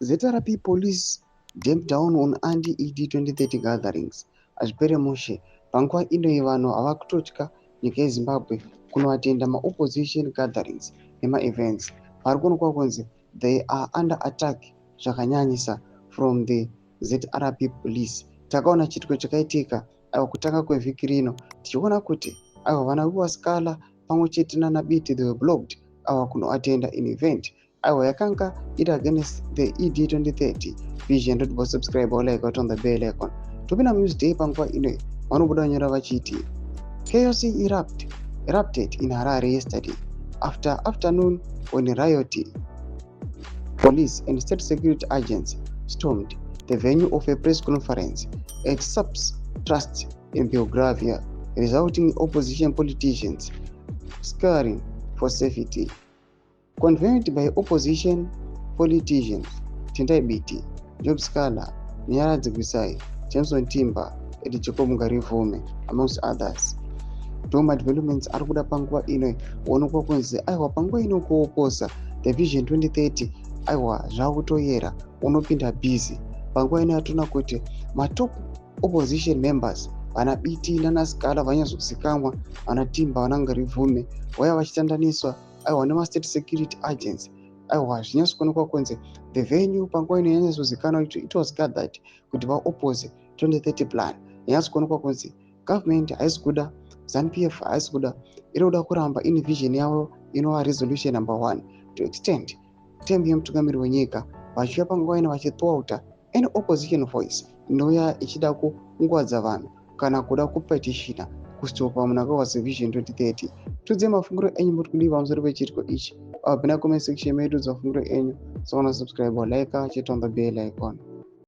ZRP police damp down on anti-ED 2030 gatherings. Hazvipere mushe. Panguva ino vanhu hava kutotya nyika yeZimbabwe kunoatenda maopposition gatherings nemaevents. Pari kuonekwa kunzi they are under attack zvakanyanyisa from the ZRP police. Takaona chiitiko chakaitika, aiwa, kutanga kwevhiki rino, tichiona kuti, aiwa, vana vewaSikhala pamwe chete nana Biti, they were blocked, aiwa, kunoatenda an event, aiwa, yakanga iri against the ED 2030 vision. Toti subscribe or like, on the bell icon. Topinda muNewsDay. Panguva ino vanobuda vanyora vachiti chaos erupted in Harare yesterday after afternoon when riot police and state security agents stormed the venue of a press conference at SAPES Trust in Belgravia, resulting in opposition politicians scurrying for safety. Convened by opposition politicians Tendai Biti, Job Sikhala, Munyaradzi Gwisai, Jameson Timba and Jacob Ngarivhume, amongst others. Ndo madevelopments ari kuda panguva ino onekwa kunzi, aiwa, panguva ino kuoposa the Vision 2030, aiwa, zvakutoyera unopinda busy. Panguva ino yatoona kuti matop opposition members, vana Biti nanaSikhala vanyatsozikanwa, vana Timba, vana Ngarivhume, vauya vachitandaniswa, aiwa, nemastate security agents. Aiwa, zvinyatsokuonekwa kunzi the venue panguva ino yanyatsozikanwa kuti it was gathered kuti vaoppose 2030 plan. Yanyatsokuonekwa kunzi government haisi kuda, ZANU PF haisi kuda, iri kuda kuramba ine vision yavo inova resolution number one to extend term yemutungamiri wenyika. Vachiuya panguva ino vachithwarta any opposition voice inouya ichida kungwadza vanhu kana kuda kupetitiona kustopa Mnangagwa's Vision 2030. Tiudzei mafungiro enyu, muri kudii pamusoro pechiitiko ichi? Apinda comment section medu, mafungiro enyu. Sokona subscribe or like, chit on the bell icon.